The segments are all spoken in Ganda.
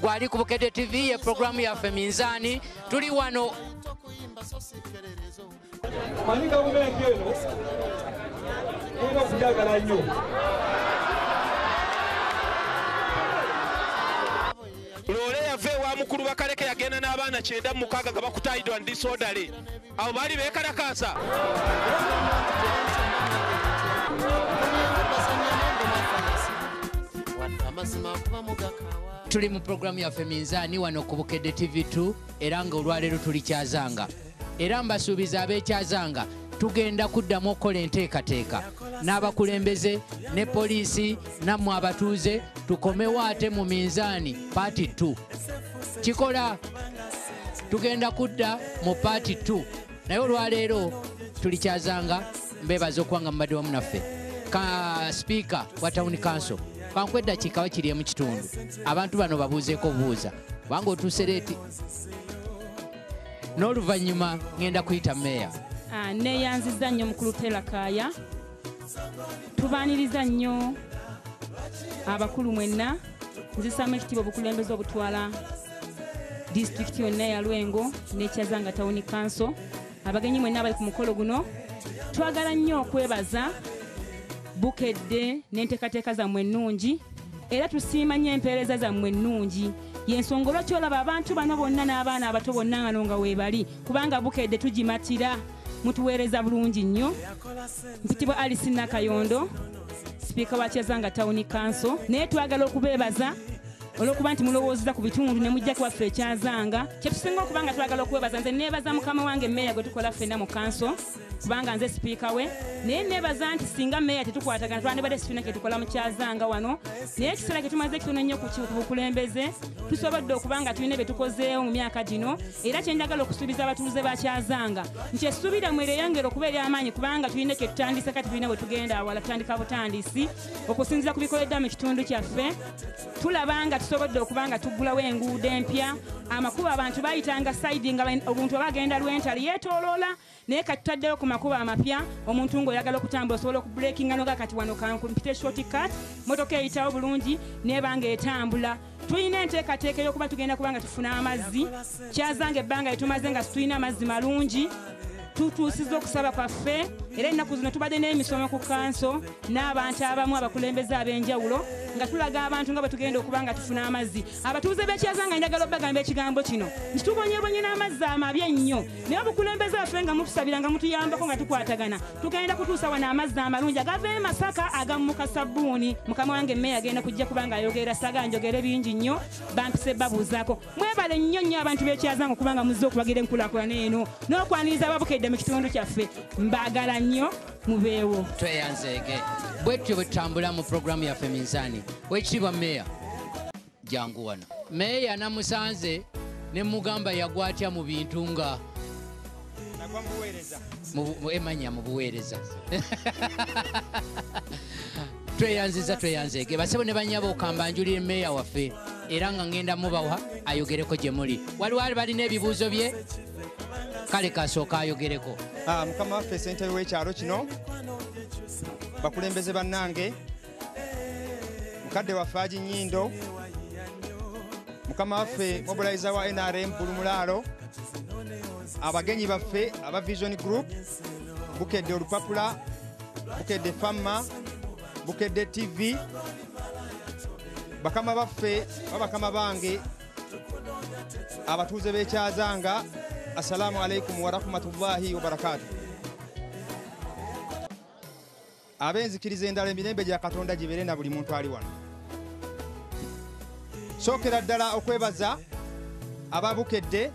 Gwali ku Bukedde TV, ye programu yaffe Minzaani. Tuli wano. Manyi gavumenti eno tulina okugyagala nnyo. Loole yava ewa mukulu Bakaleke yagenda n'abaana 96 nga bakutayiddwa disorderly. Abo baali beekalakaasa. Tuli mu programu yaffe Minzaani wano ku Bukedde TV2, era nga olwaleero tuli Kyazanga. Era mbasuubiza ab'ekyazanga tugenda kuddamu okukola enteekateeka n'abakulembeze ne poliisi nammwe abatuuze, tukomewo ate mu Minzaani part 2. Kikola tugenda kudda mu part 2, naye olwaleero tuli Kyazanga. Mbeebaza okuba nga mubadde wamu naffe. Ka sipiika wa town council, kankuwe eddakiika wakiri emu kitundu, abantu bano babuuzeeko obubuuza kubanga otuuse leeti. N'oluvannyuma ŋŋenda kuyita meeya. Neeyanziza nnyo mukulu Tera Kaaya, tubaaniriza nnyo abakulu mwenna. Nzisaamu ekitiibwa obukulembeze obutwala disitulikiti yonna eya Lwengo n'ekyazanga town council. Abagenyi mwenna abali ku mukolo guno, twagala nnyo okwebaza Bukedde n'enteekateeka zammwe ennungi, era tusiima nnyo empeereza zammwe ennungi. Y'ensonga olwaki olaba abantu bano bonna n'abaana abato bonna wano nga weebali, kubanga Bukedde tugimatira, mutuweereza bulungi nnyo. Mpitibwa Alice Nakayondo, sipiika wa Kyazanga Town Council. Naye twagala okubeebaza olw'okuba nti mulowoozeza ku bitundu ne mujjako waffe ekyazanga. Kye tusinga okuba nga twagala okwebaza, nze neebaza mukama wange meeya gwe tukola ffenna mu kanso, kubanga nze sipiika we. Naye neebaza nti singa meeya tetukwatagana twandibadde situlina kye tukola mu Kyazanga wano. Naye ekiseera kye tumaze kitono nnyo ku bukulembeze, tusobodde okuba nga tulina bye tukozeewo mu myaka gino. Era kye njagala okusuubiza abatuuze ba Kyazanga nti essuubi lyammwe lyeyongere okuba ery'amaanyi, kubanga tulina kye tutandise kati tulina bwe tugenda awala, tutandika butandisi. Okusinziira ku bikoleddwa mu kitundu kyaffe, tulaba nga tusobodde okuba nga tuggulawo enguudo empya, amakubo abantu bayitanga sayidi nga omuntu aba agenda lwentale yeetooloola, naye kati tutaddeyo ku makubo amapya. Omuntu ng'oyagala okutambula osobola okubreakinga noga kati wano kampite shortcut, motoka eyitawo bulungi neeba ng'etambula. Tulina enteekateeka ey'okuba tugenda kuba nga tufuna amazzi. Kyazanga ebbanga lye nga tulina amazzi malungi. Tutuusiza okusaba kwaffe, era ennaku zino tubadde n'emisomo ku kanso n'abantu abamu abakulembeze ab'enjawulo, nga tulaga abantu nga bwe tugenda okuba nga tufuna amazzi. Abatuuze b'ekyazanga njagala obbagamba ekigambo kino nti tubonyebonye n'amazzi amabi ennyo, naye obukulembeze baffe nga mutusabira nga mutuyambako nga tukwatagana, tugenda kutuusa wano amazzi amalungi agava e Masaka agammuka sabbuuni. Mukama wange meeya agenda kujja kuba nga ayogera, saga njogere bingi nnyo, bampise babuuzaako. Mwebale nnyo nnyo abantu b'ekyazanga okuba nga muzze okubagira enkulaakulana eno n'okwaniriza ababukedde mu kitundu kyaffe. Mbaagala nnyo, mubeewo. Tweyanzeege. Bwe tutyo bwe tutambula mu programu yaffe Minzaani. Weekitiibwa meeya, jangu wano. Meeya namusanze ne mugamba yagwa atya mu bintu nga nagwa mu buweereza. Emanya mu buweereza. Tweyanziza, tweyanzeege. Basebo ne bannyabo, okambanjulire meeya waffe, era nga ngenda mubawa ayogereko gye muli. Waliwo balina ebibuuzo bye, kale kasooka ayogereko. Mukama waffe ssentebe w'ekyalo kino, bakulembeze bannange, mukadde waffe Haji Nnyindo, mukama waffe mobilizer wa NRM Bulumulaalo, abagenyi baffe aba Vision Group, Bukedde Olupapula, Bukedde Fama, Bukedde TV, bakama baffe babakama bange abatuuze b'ekyazanga, assalamu alaikum warahmatullahi wabarakatuh. Ab'enzikiriza endala, emirembe gya Katonda gibeere na buli muntu ali wano. Sookera ddala okwebaza ababukedde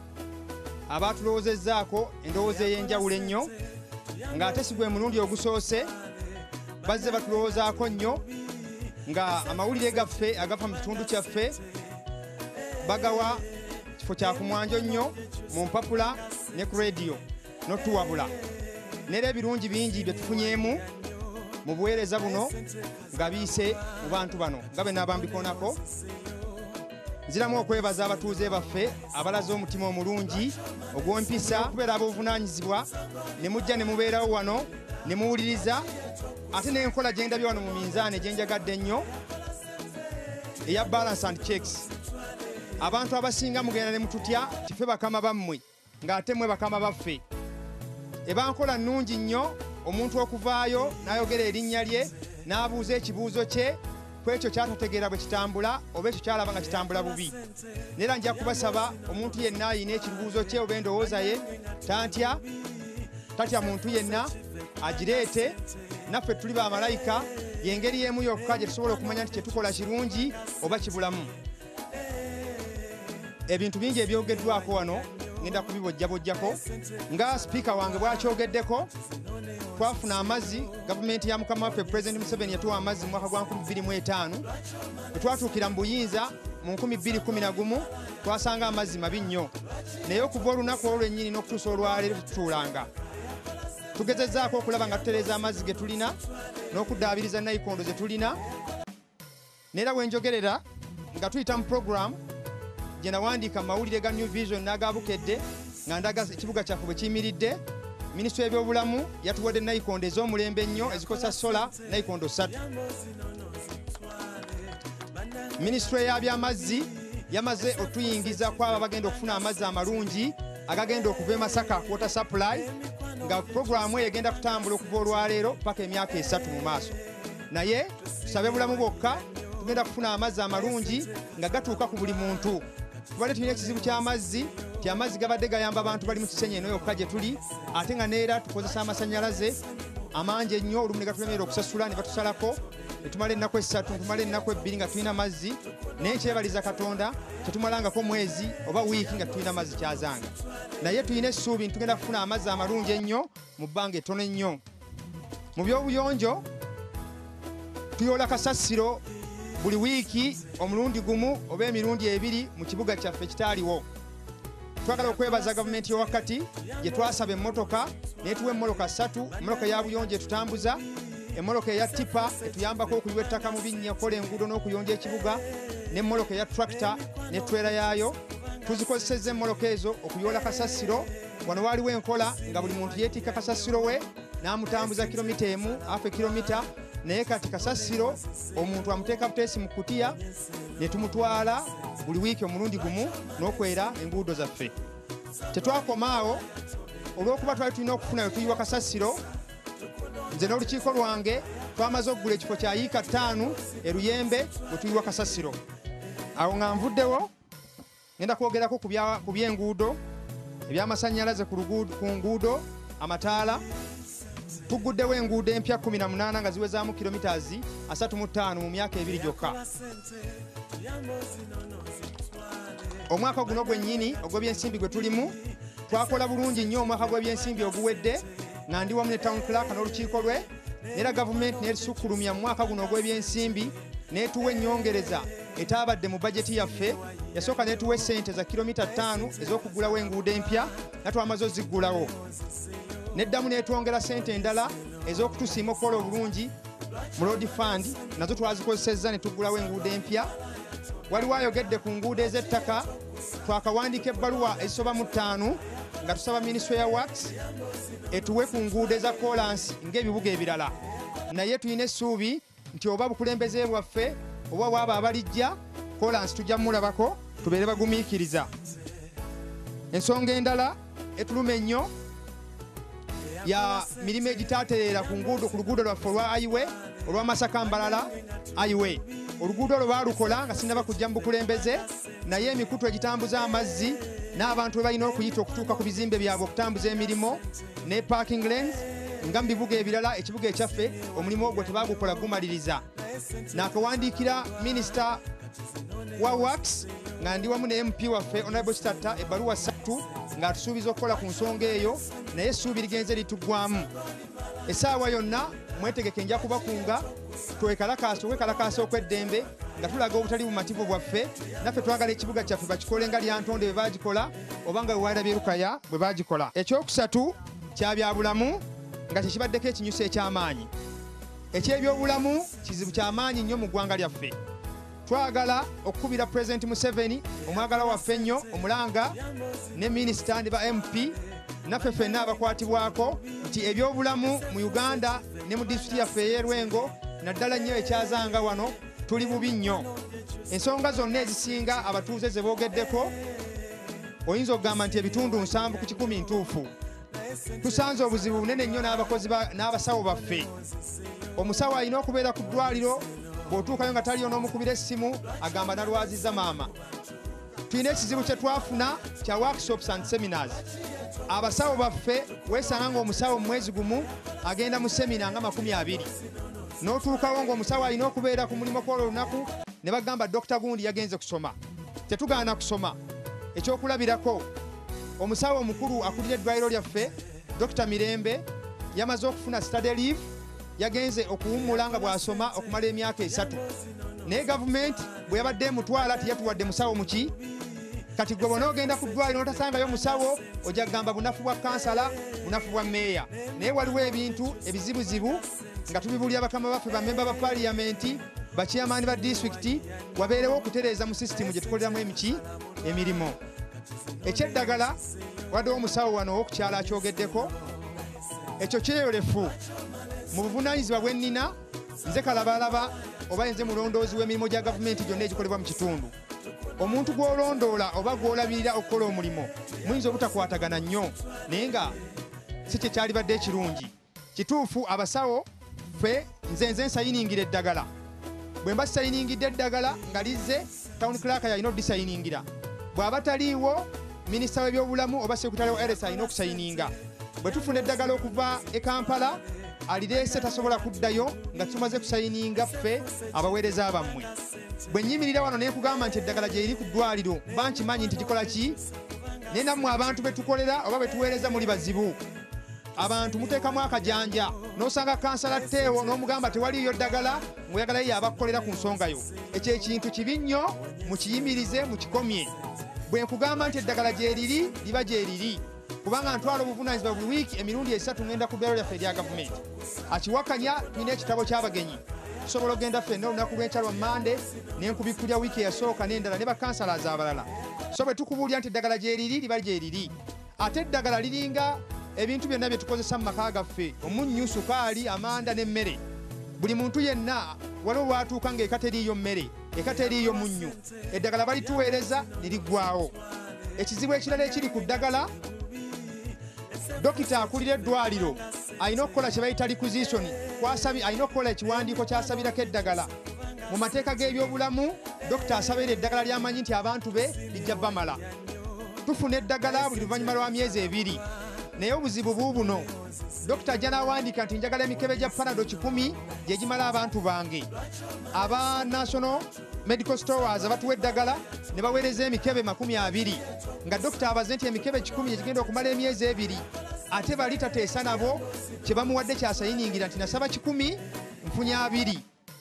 abatulowozezzaako endowooza ey'enjawulo ennyo, ng'ate si gwe mulundi ogusoose, bazze batulowoozaako nnyo nga amawulire gaffe agafa mu kitundu kyaffe bagawa kifo kya kumwanjo nnyo mu mpapula ne ku rediyo n'otuwabula. N'era ebirungi bingi bye tufunyeemu mu buweereza buno nga biyise mu bantu bano nga be naabambikoonako. Nziramu okwebaza abatuuze baffe abalaze omutima omulungi ogw'empisa, okubeera ab'obuvunaanyizibwa ne mujja ne mubeerawo wano ne muwuliriza, ate n'enkola gye ndabye wano mu minzaani gye njagadde ennyo eya balance and checks. Abantu abasinga mugenda ne mututya tife bakama bammwe ng'ate mmwe bakama baffe. Eba nkola nnungi nnyo omuntu okuvaayo n'ayogera erinnya lye n'abuuza ekibuuzo kye ku ekyo kyatategeera bwe kitambula oba ekyo kyalaba nga kitambula bubi. Neera nja kubasaba omuntu yenna ayina ekibuuzo kye oba endowooza ye tantya, tatya muntu yenna agireete, naffe tuli bamalayika, y'engeri y'emu yokka gye tusobola okumanya nti kye tukola kirungi oba kibulamu. Ebintu bingi ebyogeddwako wano ngenda kubibojjabojjako nga sipiika wange bw'akyogeddeko. Twafuna amazzi, gavumenti ya mukama waffe Pulezidenti Museveni yatuwa amazzi mu mwaka gwa 2005. Bwe twatuukira mu buyinza mu 2011 twasanga amazzi mabi nnyo, naye okuva olunaku olwo lwennyini n'okutuusa olwaleero tetutuulanga. Tugezezzaako okulaba nga tutereeza amazzi ge tulina n'okuddaabiriza nayikondo ze tulina. Neera we njogerera nga tuyita mu puroguramu gye nawandiika mu mawulire ga New Vision n'aga Bukedde nga ndaga ekibuga kyaffe bwe kiyimiridde. Minisitule y'ebyobulamu yatuwadde nayikondo ez'omulembe ennyo ezikosa sola nayikondo 3. Minisitule y'abyamazzi yamaze otuyingiza kw'abo abagenda okufuna amazzi amalungi agagenda okuva e Masaka water supply, nga puroguramu eyo egenda kutambula okuva olwaleero paka emyaka 3 mu maaso. Naye tusabe bulamu bwokka, tugenda kufuna amazzi amalungi nga gatuuka ku buli muntu. Tubadde tulina ekizibu ky'amazzi, nti amazzi gabadde gayamba abantu bali mu Kisenyi eno yokka gye tuli, ate nga neera tukozesa amasannyalaze amangi ennyo, olumu ne gatulemerera okusasula ne batusalako, ne tumala ennaku 3, tumala ennaku 2 nga tulina mazzi. Naye nkyebaliza Katonda tetumalangako mwezi oba wiiki nga tulina mazzi Kyazanga. Naye tulina essuubi nti tugenda kufuna amazzi amalungi ennyo mu bbanga ettono ennyo. Mu by'obuyonjo tuyoola kasasiro buli wiiki omulundi gumu oba emirundi 2 mu kibuga kyaffe ekitaaliwo. Twagala okwebaza gavumenti y'owakati gye twasaba emmotoka n'etuwa emmotoka 3, emmotoka eya buyonjo etutambuza, emmotoka eya tipa etuyambako okuyiwa ettaka mu binnya, okukola enguudo n'okuyonja ekibuga, n'emmotoka eya tractor ne trailer yaayo. Tuzikozesezza emmotoka ezo okuyoola kasasiro. Wano waaliwo enkola nga buli muntu yeetikka kasasiro we n'amutambuza kilomita 1 afe kilomita, naye kati kasasiro omuntu amuteeka buteesi mu kutiya ne tumutwala buli wiiki omulundi gumu n'okwera enguudo zaffe. Tetwakoma awo, olw'okuba twali tulina okufuna we tuyiwa kasasiro, nze n'olukiiko lwange twamaze okugula ekifo kya yiika 5 e Luyembe we tuyiwa kasasiro. Awo nga nvuddewo ngenda kwogerako ku by'enguudo, eby'amasannyalaze ku nguudo, amataala. Tuguddewo enguudo empya 18 nga ziwezaamu kilomita 35 mu myaka 2 gyokka. Omwaka guno gwennyini ogw'ebyensimbi gwe tulimu twakola bulungi nnyo omwaka gw'ebyensimbi oguwedde nga ndi wamu ne town clerk n'olukiiko lwe, era gavumenti n'etusukkulumya mu mwaka guno ogw'ebyensimbi n'etuwa ennyongereza etaabadde mu bajeti yaffe. Yasooka n'etuwa essente za kilomita 5 ez'okuggulawo enguudo empya, nga twamaze oziggulawo. Neddamu n'etwongera ssente endala ez'okutusiima okukola obulungi mu road fund, nazo twazikozesezza ne tuggulawo enguudo empya. Waliwo ayogedde ku nguudo ez'ettaka, twakawandiika ebbaluwa ezisoba mu 5 nga tusaba minisitule ya works etuwe ku nguudo eza koolansi ng'ebibuga ebirala. Naye tulina essuubi nti oba bukulembeze bwaffe oba bwaba abalijja koolansi tujja mulabako, tubeere bagumiikiriza. Ensonga endala etuluma ennyo ya mirimu egitaatereera ku nguudo, ku luguudo lwaffe olwa highway olwa Masaka Mbarara highway. Oluguudo olwo baalukola nga sinnaba kujja mu bukulembeze, naye emikutu egitambuza amazzi n'abantu be balina okuyita okutuuka ku bizimbe byabwe okutambuza emirimu ne parking lanes nga mu bibuga ebirala, ekibuga ekyaffe omulimu ogwo tebaagukola gumaliriza. Naakawandiikira minisita wa works nga ndi wamu ne MP waffe Honorable Kitatta ebbaluwa 3 ng'atusuubiza okukola ku nsonga eyo, naye essuubi ligenze lituggwamu. Essaawa yonna mwetegeke nja kubakunga twekalakaasa okwekalakaasa okw'eddembe nga tulaga obutali bumativu bwaffe. Naffe twagala ekibuga kyaffe bakikole nga Lyantonde bwe baagikola oba nga Wewairabye Lukaya bwe baagikola. Ekyokusatu kya byabulamu nga kye kibaddeko ekinyusi eky'amaanyi. Eky'ebyobulamu kizibu ky'amaanyi nnyo mu ggwanga lyaffe. Twagala okukubira Pulezidenti Museveni omwagala waffe ennyo omulanga ne minisita ne ba MP naffe ffenna abakwatibwako nti ebyobulamu mu Uganda ne mu disitulikiti yaffe ey'e Lwengo naddala nnyo ekyazanga wano tuli bubi nnyo. Ensonga zonna ezisinga abatuuze ze boogeddeko oyinza okugamba nti ebitundu 70 ku 100 ntuufu. Tusanze obuzibu bunene nnyo n'abakozi n'abasawo baffe. Omusawo alina okubeera ku ddwaliro, bw'otuukayo nga taliyo n'omukubira essimu agamba nalwazizza maama. Tulina ekizibu kye twafuna kya workshops and seminars. Abasawo baffe weesanga ng'omusawo mu mwezi gumu agenda mu semina nga 20. N'otuukawo ng'omusawo alina okubeera ku mulimu kw'olwo olunaku ne bagamba Dr. Gundi yagenze kusoma. Tetugaana kusoma. Ekyokulabirako, omusawo omukulu akulira eddwaliro lyaffe Dr. Mirembe yamaze okufuna study leave, yagenze okuwummula nga bw'asoma okumala emyaka 3. Naye gavumenti bwe yabadde emutwala teyatuwadde musawo muki. Kati gwe bw'onoogenda ku ddwaliro n'otasangayo musawo ojja kugamba bunafu bwa kansala, bunafu bwa mmeeya. Naye waliwo ebintu ebizibuzibu nga tubibuulira bakama baffe bammemba ba paaliyamenti, bachairman ba disitulikiti, wabeerewo okutereeza mu sisitimu gye tukoleramu emirimu. Ekyeddagala waddewo omusawo wano ow'okukyala akyogeddeko, ekyo kyeyolefu. Mu buvunaanyizibwa bwe nnina nze kalabalaba oba nze mulondoozi w'emirimu gya gavumenti gyonna egikolebwa mu kitundu. Omuntu gw'olondoola oba gw'olabirira okukola omulimu muyinza obutakwatagana nnyo, naye nga si kye kyalibadde ekirungi. Kituufu abasawo ffe nze nsayiningira eddagala. Bwe mba sisayiningidde eddagala nga lizze, town clerk yalina okudisayiningira. Bw'aba taliiwo, minisita w'ebyobulamu oba sekutale wa RS alina okusayininga. Bwe tufuna eddagala okuva e Kampala, alireese tasobola kuddayo nga tumaze kusayininga ffe abaweereza bammwe. Bwe nnyimirira wano ne nkugamba nti eddagala gye liri ku ddwaliro, mba nkimanyi nti likola ki, naye nammwe abantu be tukolera oba be tuweereza muli bazibu. Abantu muteekamu akajanja, n'osanga kansala Teewo n'omugamba tewaliiyo ddagala, ng'oyagala ye abakukolera ku nsonga yo. Ekyo ekintu kibi nnyo, mukiyimirize, mukikomye. Bwe nkugamba nti eddagala gye liri, liba gye liri. Kubanga ntwala obuvunaanyizibwa buli wiiki emirundi 3 ngenda ku ddwaliro lyaffe erya gavumenti. Akiwakanya tulina ekitabo ky'abagenyi. Tusobola okugenda ffenna olunaku lw'enkya lwa Mmande ne nkubikkulira wiiki eyasooka n'endala ne bakansalazi abalala. So bwe tukubuulira nti eddagala gye liri, liba gye liri. Ate eddagala liringa ebintu byonna bye tukozesa mu maka gaffe, omunnyu, sukaali, amanda n'emmere. Buli muntu yenna waliwo lw'atuuka ng'eka teriiyo mmere, eka teriiyo munnyu. Eddagala balituweereza ne liggwaawo. Ekizibu ekirala ekiri ku ddagala, dokita akulira eddwaliro alina okukola kye bayita requisition, alina okukola ekiwandiiko ky'asabirako eddagala. Mu mateeka g'ebyobulamu, dokita asabira eddagala ly'amanyi nti abantu be lijja bamala. Tufuna eddagala buli luvannyuma lwa myezi 2. Naye obuzibu buubuno, dokita ajja n'awandiika nti njagala emikebe gya Panado 100 gye gimala abantu bange. Aba National Medical Stores abatuwa eddagala ne baweereza emikebe 20, nga dokita abaze nti emikebe 100 gye gigenda okumala emyezi 2. Ate bali tateesa nabo kye bamuwadde kyasayiningira nti nasaba 100 nfunye 2.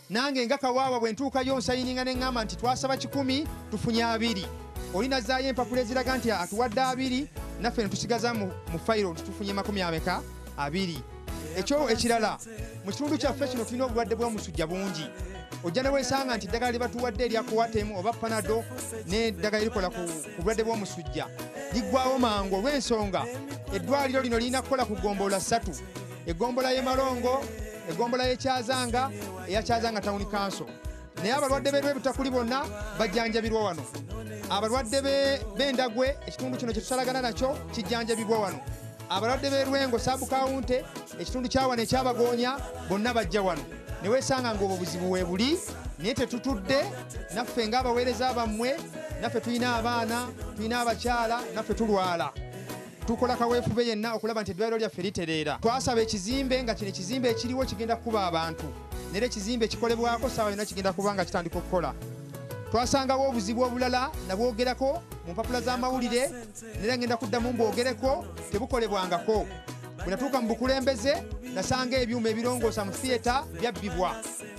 Nange nga Kawaawa bwe ntuukayo nsayininga ne ŋŋamba nti twasaba 100 tufunye 2. Oli nazzaayo empapula eziraga nti atuwadde 2, naffe ne tusigaza mu fayiro nti tufunye 20. Ekyo ekirala, mu kitundu kyaffe kino tulina obulwadde bw'omusujja bungi. Ojja ne weesanga nti eddagala lye batuwadde erya Coartem oba Panado n'eddagala erikola ku bulwadde bw'omusujja liggwaawo mangu olw'ensonga eddwaliro lino lirina kukola ku ggombolola 3: eggombolola y'e Malongo, eggombolola y'e Kyazanga, eya Kyazanga Town Council. Naye abalwadde b'Erwebutakuli bonna bajjanjabirwa wano. Abalwadde b'Endagwe, ekitundu kino kye tusalagana nakyo kijjanjabibwa wano. Abalwadde b'e Lwengo sub county, ekitundu kya wano eky'Abagoonya, bonna bajja wano. Ne weesanga ng'obwo buzibu we buli, naye tetutudde naffe ng'abaweereza bammwe, naffe tulina abaana, tulina abakyala, naffe tulwala. Tukola kaweefube yenna okulaba nti eddwaliro lyaffe litereera. Twasaba ekizimbe nga kino ekizimbe ekiriwo kigenda kukuba abantu, naye ekizimbe kikolebwako ssaawa yonna kigenda kuba nga kitandika okukola. Twasangawo obuzibu obulala nabwogerako mu mpapula z'amawulire, naye ngenda kuddamu mbwogereko, tebukolebwangako. Bwe natuuka mu bukulembeze nasanga ebyuma ebirongoosa mu theatre byabbibwa.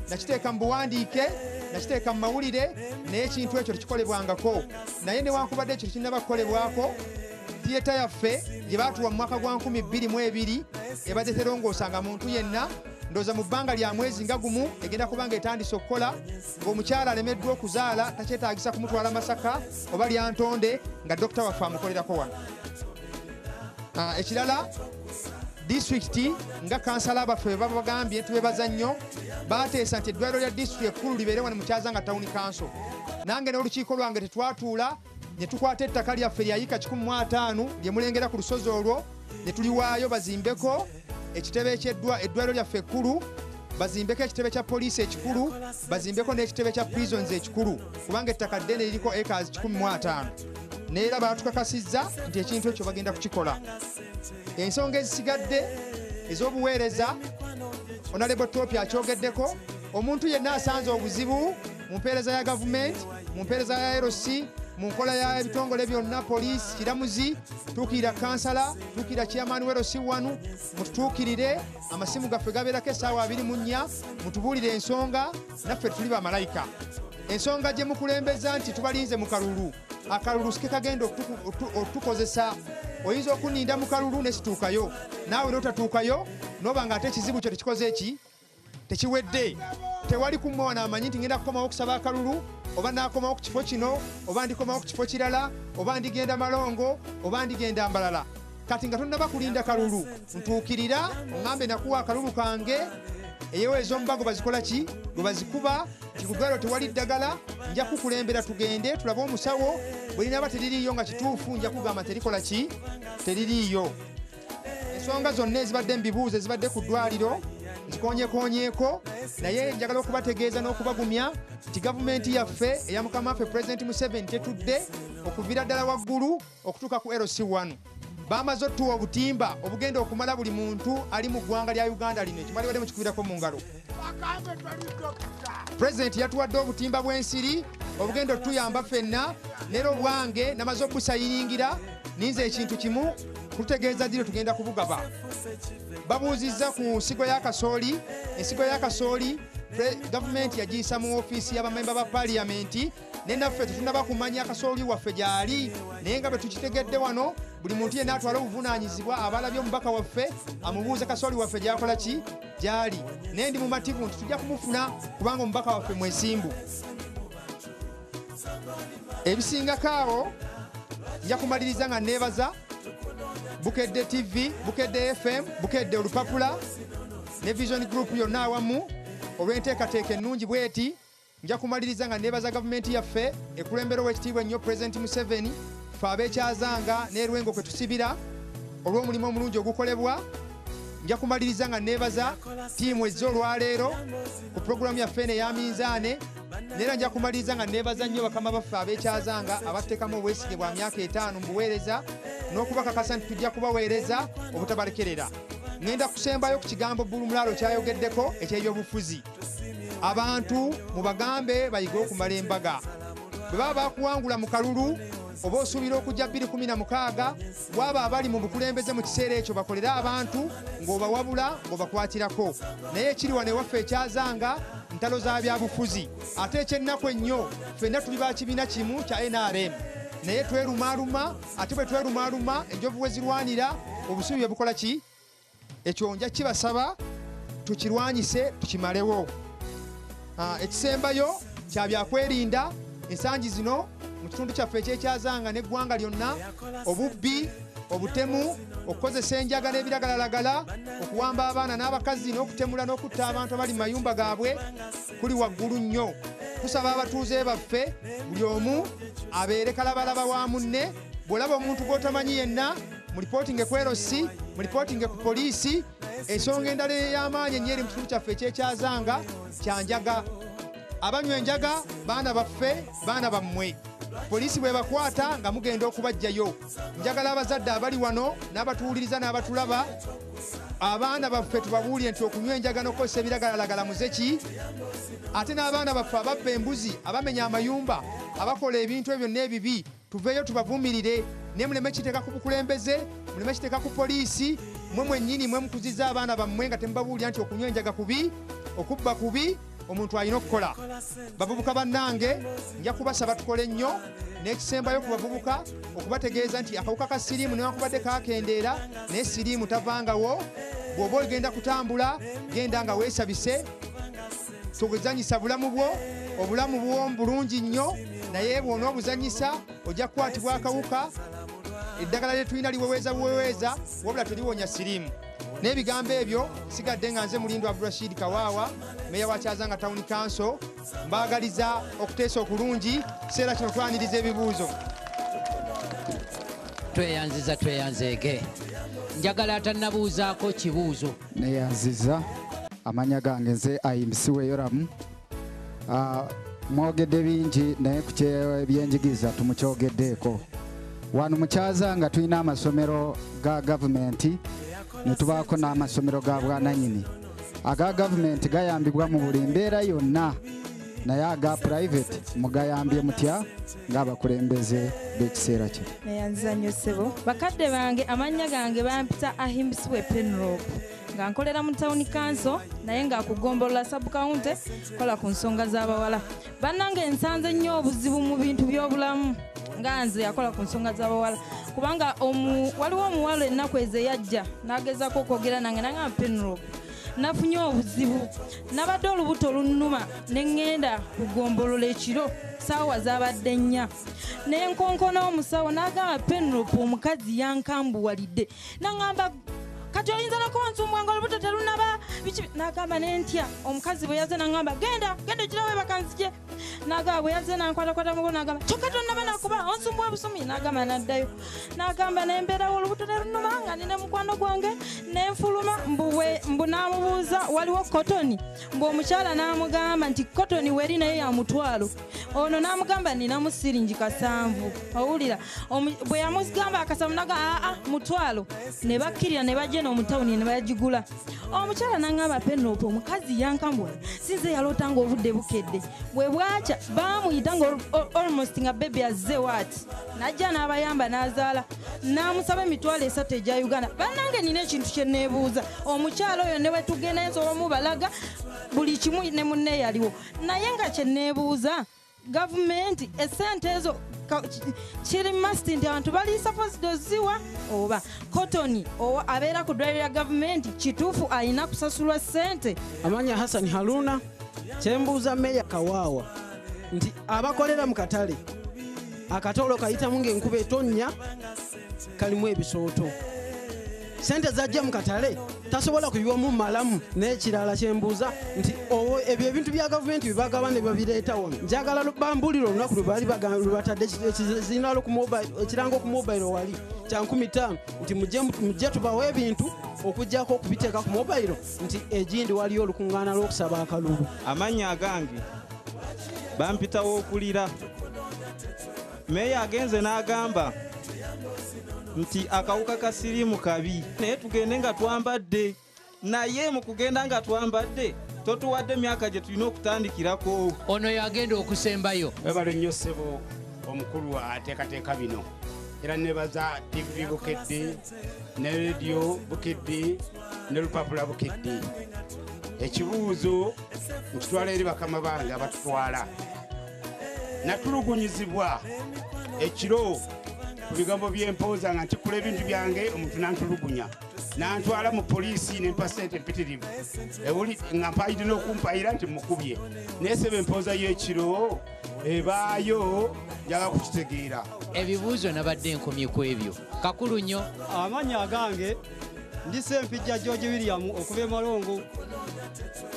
Nakiteeka mu buwandiike, nakiteeka mu mawulire, naye ekintu ekyo tekikolebwangako. Naye newankubadde ekyo tekinnaba kukolebwako, theatre yaffe gye baatuwa mu mwaka gwa 2002 ebadde terongoosanga muntu yenna. Ndowooza mu bbanga lya mwezi nga gumu egenda kuba nga etandise okukola, ng'omukyala alemeddwa okuzaala takyetaagisa kumutwala Masaka oba Lyantonde, nga dokita waffe amukolerako wano. Ekirala, Disitulikiti nga kansala baffe babagambye tubebaza nnyo, bateesa nti eddwaliro lya disitulikiti ekkulu libeere wano mu Kyazanga Town Council. Nange n'olukiiko lwange tetwatuula ne tukwata ettaka lyaffe lya yiika 150 lye mulengera ku lusozi olwo ne tuliwaayo bazimbeko ekitebe eddwaliro lyaffe ekkulu, bazimbeko ekitebe kya poliisi ekikulu, bazimbeko n'ekitebe kya prisons ekikulu, kubanga ettaka ddene liriko acres 150. Neera baatukakasizza nti ekintu ekyo bagenda kukikola. Ensonga ezisigadde ez'obuweereza, Honorable Topi akyogeddeko, omuntu yenna asanze obuzibu mu mpeereza ya gavumenti, mu mpeereza ya LC, mu nkola ya ebitongole byonna, poliisi, kiramuzi, tuukirira kansala, tuukirira chairman wa LC wanu, mututuukirire, amasimu gaffe gabeerako essaawa 24, mutubuulire ensonga, naffe tuli bamalayika. Ensonga gye mukulembeza nti tubalinze mu kalulu, akalulu si ke kagenda okutukozesa. Oyinza okuninda mu kalulu ne situukayo, naawe n'otatuukayo, n'oba ng'ate ekizibu kyo tekikoze eki? Tekiwedde. Tewali ku mmwe wano amanyi nti ngenda kukomawo okusaba akalulu, oba naakomawo ku kifo kino, oba ndikomawo ku kifo kirala, oba ndigenda Malongo, oba ndigenda Mbalala. Kati nga tonnaba kulinda kalulu, ntuukirira oŋŋambe nakuwa akalulu kange, eyeweeza omubago bazikola ki? Gwe bazikuba, nti ku ddwaliro tewali ddagala, nja kukulembera tugende tulabe omusawo, bwe linaaba teririiyo nga kituufu nja kugamba terikola ki? Teririiyo. Ensonga zonna ezibadde mu bibuuzo ezibadde ku ddwaliro nzikonyekonyeeko, naye njagala okubategeeza n'okubagumya nti gavumenti yaffe eya mukama waffe Pulezidenti Museveni tetudde okuviira ddala waggulu okutuuka ku LC1. Bamaze otuwa obutimba obugenda okumala buli muntu ali mu ggwanga lya Uganda lino, ekimali badde mukikubirako mu ngalo. Pulezidenti yatuwadde obutimba bw'ensiri obugenda otuyamba ffenna, neera obwange namaze obusayiringira, ninze ekintu kimu kutegeeza ddi lwe tugenda kubugaba. Babuuzizza ku nsigo ya kasooli. Ensigo ya kasooli gavumenti yagiyisa mu ofiisi y'abamemba ba paaliyamenti, ne naffe tetunnaba kumanya kasooli waffe gy'ali, naye nga bwe tukitegedde wano buli muntu yenna atwala obuvunaanyizibwa abalabye omubaka waffe amubuuze kasooli waffe gy'akola ki gy'ali. Naye ndi mumativu nti tujja kumufuna kubanga omubaka waffe mwesimbu. Ebisingako awo nja kumaliriza nga neebaza Bukedde TV, Bukedde FM, Bukedde Olupapula ne Vision Group yonna awamu olw'enteekateeka ennungi bw'eti. Nja kumaliriza nga neebaza gavumenti yaffe ekulembera ow'ekitiibwa ennyo Pulezidenti Museveni, ffe ab'Ekyazanga n'e Lwengo kwe tusibira olw'omulimu omulungi ogukolebwa. Nja kumaliriza nga neebaza ttiimu ezze olwaleero ku pulogulaamu yaffe eno eya minzaane. Neera nja kumaliriza nga neebaza nnyo bakama baffe ab'Ekyazanga abateekamu obwesige bwa myaka 5 mu buweereza n'okubakakasa nti tujja kubaweereza obutabalekerera. Ngenda kusembayo ku kigambo Bbulumulaalo kyayogeddeko eky'ebyobufuzi. Abantu mubagambe bayige okumala embaga. Bwe baba bakuwangula mu kalulu oba osuubira okujja 2016, waaba abali mu bukulembeze mu kiseera ekyo bakolere abantu ng'obawabula ng'obakwatirako. Naye ekiri wano ewaffe Ekyazanga ntalo za byabufuzi, ate ekyennaku ennyo ffenna tuli ba kibiina kimu kya NRM, naye twerumaaluma, ate bwe twerumaaluma enjovu we zirwanira obusubi bwe bukola ki? Ekyo nja kibasaba tukirwanyise tukimalewo. Ekisembayo kya byakwerinda. Ensangi zino mu kitundu kyaffe eky'Ekyazanga n'eggwanga lyonna, obubbi, obutemu, okukozesa enjaga n'ebiragalalagala, okuwamba abaana n'abakazi n'okutemula n'okutta abantu abali mu mayumba gaabwe kuli waggulu nnyo. Tusaba abatuuze baffe buli omu abeere kalabalaba wa munne. Bw'olaba omuntu gw'otamanyi yenna, mulipootinge ku LC, mulipootinge ku poliisi. Ensonga endala ey'amaanyi ennyo eri mu kitundu kyaffe eky'Ekyazanga kya njaga. Abanywa enjaga baana baffe, baana bammwe. Poliisi bw'ebakwata nga mugenda okubaggyayo. Njagala abazadde abali wano n'abatuwuliriza n'abatulaba, abaana baffe tubabuulire nti okunywa enjaga n'okukozesa ebiragalalagala muze ki? Ate n'abaana baffe ababba embuzi, abamenya amayumba, abakola ebintu ebyo byonna ebibi, tuveeyo tubavumirire. Naye muleme kiteeka ku bukulembeze, muleme kiteeka ku poliisi, mmwe mwennyini mwe mukuzizza abaana bammwe nga temubabuulira nti okunywa enjaga kubi, okubba kubi, omuntu alina okukola. Bavubuka bannange, nja kubasaba tukole nnyo. N'ekisembayo ku bavubuka okubategeeza nti akawuka ka siriimu newankubadde kakendeera, naye siriimu tavangawo. Bw'oba ogenda kutambula, genda nga weesabise, togezanyisa bulamu bwo, obulamu bwo bulungi nnyo, naye bw'onoobuzanyisa ojja kukwatibwa akawuka. Eddagala lye tulina liweweeza buweweeza, wabula teliwonya siriimu. N'ebigambo ebyo sigadde nga nze Mulindwa Abdurashid Kawawa, meya wa Kyazanga Town Council, mbaagaliza okuteesa okulungi. Kiseera kino twaniriza ebibuuzo. Tweyanziza, tweyanzeege. Njagala atannabuuzaako kibuuzo. Neyanziza, amanya gange nze Ayimbisiwe Yoramu. Mwogedde bingi naye ku byenjigiriza tumukyogeddeeko. Wano mu Kyazanga tulina amasomero ga gavumenti ne tubaako n'amasomero ga bwanannyini. Aga gavumenti gayambibwa mu buli mbeera yonna, naye aga private mugayambye mutya ng'abakulembeze b'ekiseera kino? Neyanziza nnyo ssebo. Bakadde bange, amannya gange bampita Ahimbisiwe Penrop, nga nkolera mu town council naye nga kugombolola sub county, kola ku nsonga z'abawala. Bannange nsanze nnyo obuzibu mu bintu by'obulamu nga nze yakola ku nsonga z'abawala, kubanga waliwo omuwala ennaku ezo eyajja n'agezaako okwogera nange nangamba Penrop nafunye obuzibu, nabadde olubuto lunnuma ne ŋŋenda kugombolola ekiro saawa zaabadde 4 ne nkonkona omusawo n'agamba Penrop omukazi yankambuwalidde, n'aŋŋamba kati oyinza nakunsumwa nga olubuto terunaba biki, n'agamba nentya. Omukazi bwe yazze n'aŋŋamba genda genda ekirawo bakanzije, n'agamba bwe yazze n'ankwatakwata mukono n'agamba kyokka tonnaba nakuba onsumbwa busumi, n'agamba n'addayo, n'agamba nembeerawo olubuto terunuma nga nina mukwano gwange nenfuluma. Mbu n'amubuuza waliwo kotoni, mbu omukyala n'amugamba nti kotoni weri naye ya mutwalo, ono n'amugamba ninamu siringi 7. Owulira bwe yamugamba akasavu n'agamba aa mutwalo, ne bakkirira ne bajja omutawuni ne bagigula. Omukyala n'aŋŋamba Penrop omukazi yankambwa sinze yaloota ng'obudde bukedde, bwe bwakya baamuyita nga almost nga bebi azze waati, n'ajja n'abayamba n'azaala n'amusaba emitwalo 3 egya Uganda. Bannange nina ekintu kye neebuuza, omukyala oyo ne bwe tugenda nsobola omubalaga buli kimu ne munne yaliwo, naye nga kye neebuuza gavumenti esente ezo kiri must nti abantu bali supposed oziwa oba kotoni abeera ku ddwaliro lya gavumenti kituufu alina kusasulwa ssente? Amanya Hassan Haruna. Kyembuuza Meya Kawawa nti abakolera mu katale akatolo kayitamu ng'enkuba etonnya kalimu ebisooto, sente zajja mu katale tasobola kuyiwamu malamu. N'ekirala kyembuuza nti ebyo ebintu bya gavumenti bibagaba ne babireeta wano, njagala bambulire olunaku lwe baali lwe batadde ekirango ku mobile wali kya 5000 nti mujje tubawe ebintu, okuggyako okubiteeka ku mobile nti egindi waliyo olukuŋŋaana lw'okusaba akalulu. Amannya agange bampitawo okulira. Meeya agenze n'agamba nti akawuka ka siriimu kabi, naye tugende nga twambadde, naye mu kugenda nga twambadde totuwadde emyaka gye tulina okutandikirako. Ono yagenda okusembayo. Webale nnyo ssebo omukulu ateekateeka bino, era nebaza TV Bukedde ne Radio Bukedde ne Lupapula Bukedde. Ekibuuzo nkitwala eri bakama bange abatutwala. Natulugunyizibwa ekiro ku bigambo by'empooza nga ntikula ebintu byange, omuntu nantulugunya nantwala mu poliisi nempa sente empitirivu nga mpayidde n'okumpayira nti mukubye, naye seba empooza y'ekiro ebaayo, njagala kukitegeera. Ebibuuzo nabadde nkomye ku ebyo. Kakulu nnyo. Amannya agange ndi Sempijja George William okuva e Malongo.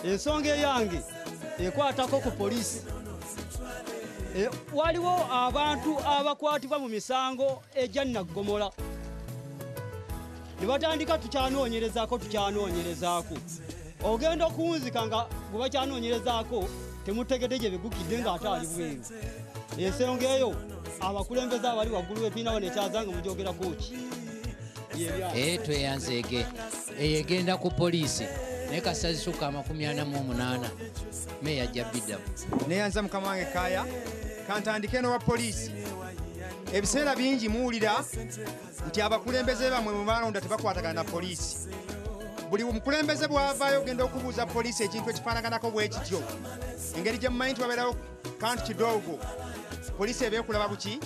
Ensonga eyange ekwatako ku poliisi. Waliwo abantu abakwatibwa mu misango egya naggomola ne batandika tukyanoonyerezaako tukyanoonyerezaako, ogenda okuwunzika nga gwe bakyanoonyerezaako temutegedde gye bigukidde ng'ate ali bweru. Ensonga eyo abakulembeze abali waggulu wetulina wano ekyazanga mugyogerako ki? Tweyanzeege. Eyo egenda ku poliisi naye kasita zisukka 48 meeya ajja biddamu. Neyanza mukama wange Kaaya, kantandike n'owa poliisi. Ebiseera bingi muwulira nti abakulembeze bammwe mwe balonda tebakwatagana na poliisi. Buli mukulembeze bw'avaayo ogenda okubuuza poliisi ekintu ekifaanaganako bwe kityo, engeri gye mumanyi nti wabeerawo kantu kidogo, poliisi eba ekulaba buki,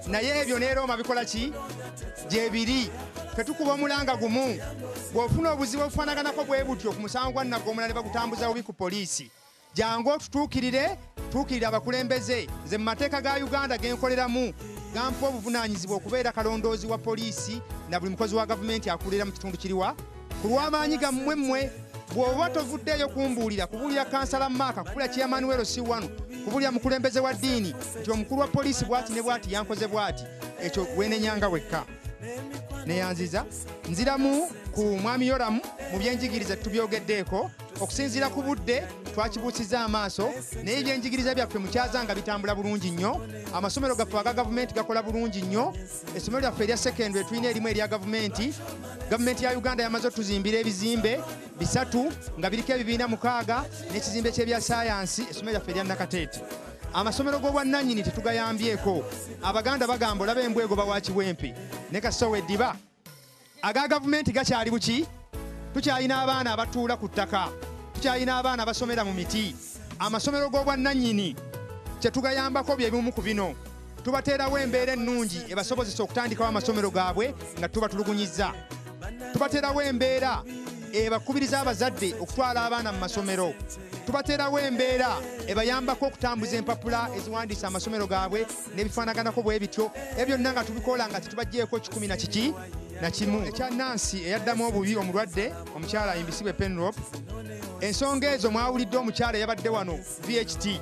naye ebyo ne Roma bikola ki gyebiri. Ffe tukuba omulanga gumu, bw'ofuna obuzibu obufaanaganako bwe butyo ku musango gwa naggomola ne bagutambuza bubi ku poliisi, jangu otutuukirire, tuukirire abakulembeze. Nze mu mateeka ga Uganda ge nkoleramu gampa obuvunaanyizibwa okubeera kalondoozi wa poliisi na buli mukozi wa gavumenti akulira mu kitundu kiriwa Ku lw'amaanyi gammwe mmwe, bw'oba tovuddeeyo kumbuulira, kubuulira kansala Maaka, kubuulira chairman LC1, kubuulira mukulembeze wa ddiini nti omukulu wa poliisi bw'ati ne bw'ati yankoze bw'ati, ekyo weenenyanga wekka. Neyanziza nziramu ku mwami Yoramu mu byenjigiriza tubyogeddeeko. Okusinziira ku budde twakibuusiza amaaso, naye ebyenjigiriza byaffe mu Kyazanga bitambula bulungi nnyo. Amasomero gaffe aga gavumenti gakola bulungi nnyo. Essomero lyaffe erya secondary tulina erimu erya gavumenti. Gavumenti ya Uganda yamaze otuzimbira ebizimbe 3 nga biriko ebibiina 6 n'ekizimbe ky'ebya sayansi, essomero lyaffe erya Nakateete. Amasomero g'obwannannyini tetugayambyeko. Abaganda bagamba olaba embwa egoba wa Kiwempe ne kasowe eddiba. Aga gavumenti gakyali buki? Tukyalina abaana abatuula ku ttaka, tukyalina abaana abasomera mu miti. Amasomero g'obwannannyini kye tugayambako bye bimu ku bino. Tubateerawo embeera ennungi ebasobozesa okutandikawo amasomero gaabwe nga tubatulugunyizza. Tubateerawo embeera ebakubiriza abazadde okutwala abaana mu masomero. Tubateerawo embeera ebayambako okutambuza empapula eziwandiisa amasomero gaabwe n'ebifaanaganako bwe bityo. Ebyo byonna nga tubikola nga tetubaggyeeko 10 na kiki na kimu. Ekya Nansi eyaddamu obubi omulwadde omukyala ayimbisibwe Penrop, ensonga ezo mwawulidde omukyala eyabadde wano VHT.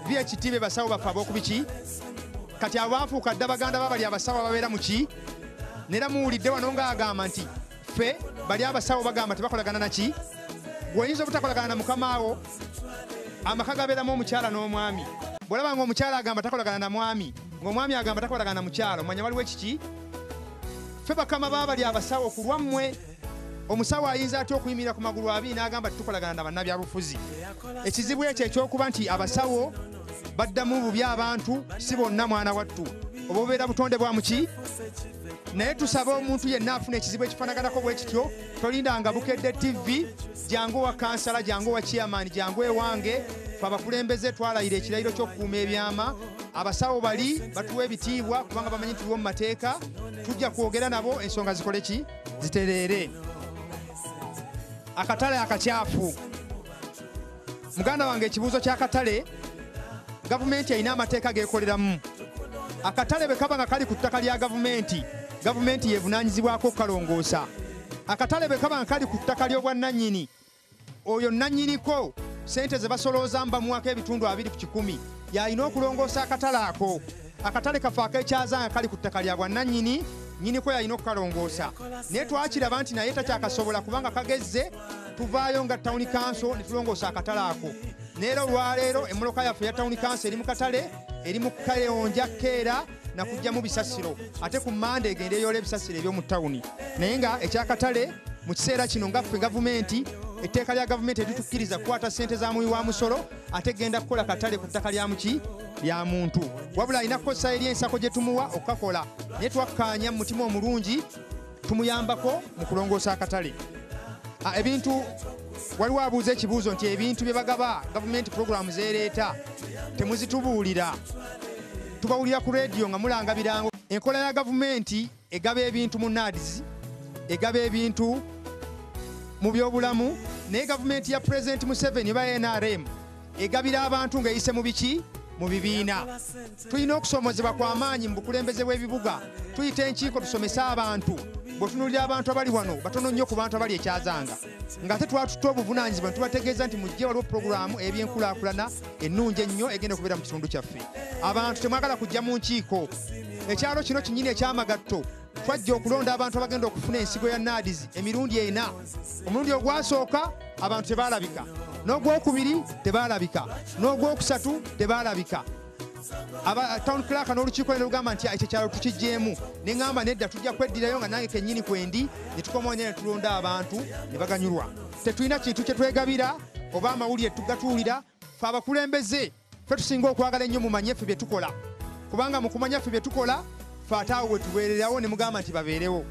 VHT be basawo baffe ab'okubiki. Kati abaafuuka dda baganda babali abasawo ababeera mu ki? Nera muwulidde wano ng'agamba nti ffe bali abasawo bagamba tebakolagana na ki? Bw'oyinza obutakolagana na mukamaawo, amaka gabeeramu omukyala n'omwami. Bw'olaba ng'omukyala agamba takolagana na mwami, ng'omwami agamba takolagana na mukyala, omanya waliwo ekiki? Ffe bakama baabali abasawo ku lwammwe. Omusawo ayinza atya okuyimirira ku magulu abiri n'agamba tetukolagana na bannabyabufuzi? Ekizibu ekyo eky'okuba nti abasawo baddamu bubi abantu, si bonna mwana wattu, oba obeera butonde bwa muki? Naye tusaba omuntu yenna afuna ekizibu ekifaanaganako bwe kityo, tolindanga Bukedde TV, jangu wa kansala, jangu wa chairman, jangu ewange. Ffe abakulembeze twalayira ekirayiro ky'okukuuma ebyama. Abasawo bali batuwa ebitiibwa kubanga bamanyi tuliwo mu mateeka. Tujja kwogera nabo ensonga zikole ki? Zitereere. Akatale akakyafu. Muganda wange, ekibuuzo ky'akatale, gavumenti erina amateeka geekoleramu. Akatale bwe kaba nga kali ku ttaka lya gavumenti, gavumenti yeevunaanyizibwako okukalongoosa. Akatale bwe kaba nga kali ku ttaka ly'obwannannyini, oyo nnannyiniko ssente ze basolooza bamuwako ebitundu 2 ku 100, y'alina okulongoosa akatale ako. Akatale kaffe ak'Ekyazanga kali ku ttaka lya bwannannyini, nnyiniko y'alina okukalongoosa. Naye twakiraba nti naye takyakasobola kubanga kagezze, tuvaayo nga town council ne tulongoosa akatale ako. Neera olwaleero emmotoka yaffe ya town council eri mu katale, eri mu kayonja keera na kujjamu bisasiro, ate ku Mmande egenda eyoola ebisasiro eby'omu tawuni. Naye nga ekyakatale mu kiseera kino nga ffe gavumenti, etteeka lya gavumenti eritukkiriza kukwata ssente za muwi wa musolo, ate genda kukola katale ku ttaka lya muki? Lya muntu. Wabula alina kukozesa eri ensako gye tumuwa okukakola, naye twakkaanya mu mutima omulungi tumuyambako mu kulongoosa akatale. Ebintu waliwo abuuza ekibuuzo nti ebintu bye bagaba gavumenti pulogulaamu zeereeta temuzitubuulira. Tubawulira ku rediyo nga mulanga birango. Enkola ya gavumenti egaba ebintu mu NAADS, egaba ebintu mu byobulamu, naye gavumenti ya Pulezidenti Museveni oba NRM egabira abantu ng'eyise mu biki? Mu bibiina. Tulina okusoomozebwa kw'amaanyi mu bukulembeze bw'ebibuga. Tuyita enkiiko tusomese abantu. Bw'otunuulira abantu abali wano batono nnyo ku bantu abali Ekyazanga, ng'ate twatutte obuvunaanyizibwa ne tubategeeza nti mujje waliwo pulogulaamu ey'ebyenkulaakulana ennungi ennyo egenda okubeera mu kitundu kyaffe. Abantu temwagala kujja mu nkiiko. Ekyalo kino kinnyini eky'amagatto twajja okulonda abantu abagenda okufuna ensigo ya NAADS emirundi 4. Omulundi ogwasooka abantu tebaalabika, n'ogwokubiri tebaalabika, n'ogwokusatu tebaalabika. Aba town clerk n'olukiiko ne lugamba nti ekyo kyalo tukiggyeemu. Ne ŋŋamba nedda, tujja kweddirayo nga nange kennyini kwendi, ne tukomawo ne tulonda abantu ne baganyulwa. Tetulina kintu kye twegabira oba amawulire tugatuwulira. Ffe abakulembeze ffe tusinga okwagala ennyo mumanye ffe bye tukola, kubanga mu kumanya ffe bye tukola ffe ate awo we tubeererawo ne mugamba nti babeerewo.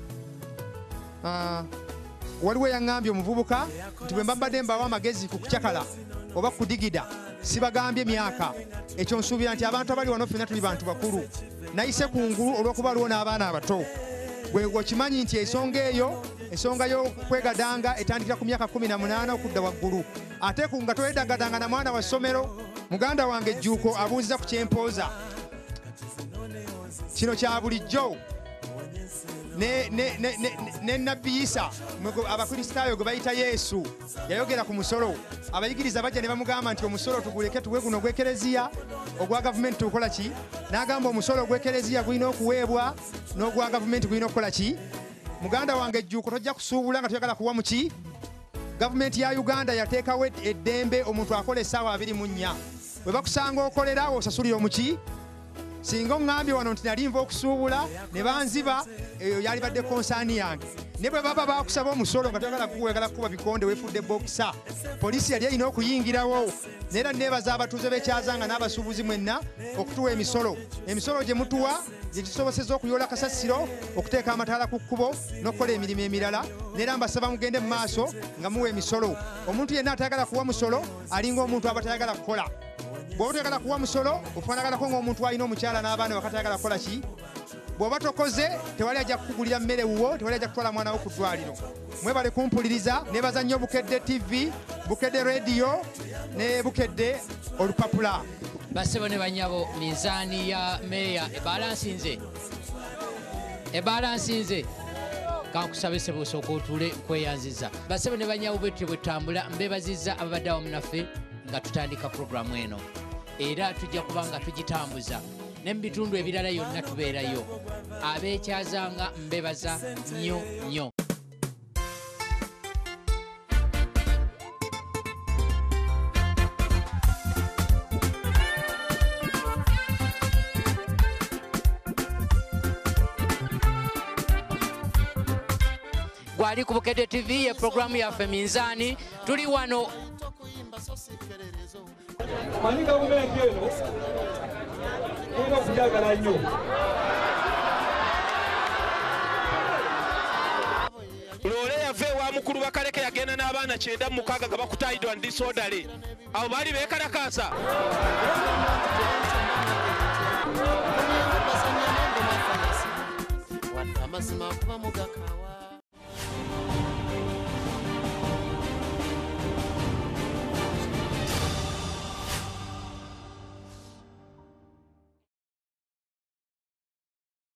Waliwo eyaŋŋambye omuvubuka nti bwe mba mbadde mbawa amagezi ku kucakala oba kudigida sibagambye myaka. Ekyo nsuubira nti abantu abali wano ffenna tuli bantu bakulu. Nayise ku ngulu olw'okuba waliwo n'abaana abato. Gwe okimanyi nti ensonga eyo, ensonga y'okwegadanga etandikira ku myaka 18 okudda waggulu. Ate ku nga towedagadanga na mwana wa ssomero. Muganda wange Ejjuuko abuuziza ku kyempooza. Kino kya bulijjo. Ne Nabbi Isa, Abakristaayo gwe bayita Yesu, yayogera ku musolo. Abayigiriza bajja ne bamugamba nti omusolo tuguleke tuwe guno ogw'ekereziya, ogwa gavumenti tukola ki? N'agamba omusolo ogw'ekereziya gulina okuweebwa n'ogwa gavumenti gulina okukola ki? Muganda wange Ejjuuko, tojja kusuubula nga toyagala kuwa muki? Gavumenti ya Uganda yateekawo eddembe omuntu akola essaawa 24. Bwe bakusanga okolera osasulira omuki? Singa oŋŋambye wano nti nali nva okusuubula ne banziba, eyo yalibadde konsaani yange. Ne bwe baba bakusaba omusolo nga toyagala kuwegala kukuba bikonde, weefudde bokisa, poliisi yali erina okuyingirawo. Neera neebaza abatuuze b'Ekyazanga n'abasuubuzi mwenna okutuwa emisolo. Emisolo gye mutuwa gye gisobosezza okuyoola kasasiro, okuteeka amataala ku kkubo n'okukola emirimu emirala. Neera mbasaba mugende mu maaso nga muwa emisolo. Omuntu yenna atayagala kuwa musolo alinga omuntu aba tayagala kukola. Bw'oba toyagala kuwa musolo ofaanaganako ng'omuntu alina omukyala n'abaana bakatayagala kukola ki? Bw'oba tokoze tewali ajja kukugulira mmere wuwo, tewali ajja kutwala mwana wo ku ddwaliro. Mwebale kumpuliriza. Neebaza nnyo Bukedde TV, Bukedde Radio ne Bukedde Olupapula. Bassebo ne bannyabo, minzaani ya meeya ebalansinze, ebalansinze. Kankusabe ssebo osooke otuule, nkweyanziza. Bassebo ne bannyabo, bwe tutyo bwe tutambula. Mbeebazizza ababadde awamu naffe nga tutandika puroguramu eno, era tujja kuba nga tugitambuza ne mu bitundu ebirala yonna tubeerayo. Abeekyazanga mbebaza nnyo nnyo. Gwali ku Bukedde TV, ye puroguramu yaffe Minzaani. Tuli wano. Manyi gavumenti eno tulina okugyagala nnyo. Loole yava ewa mukulu Bakaleke yagenda n'abaana 96 nga bakutayiddwa disorderly. Abo baali beekalakaasa. Amazima kuba mugakawa.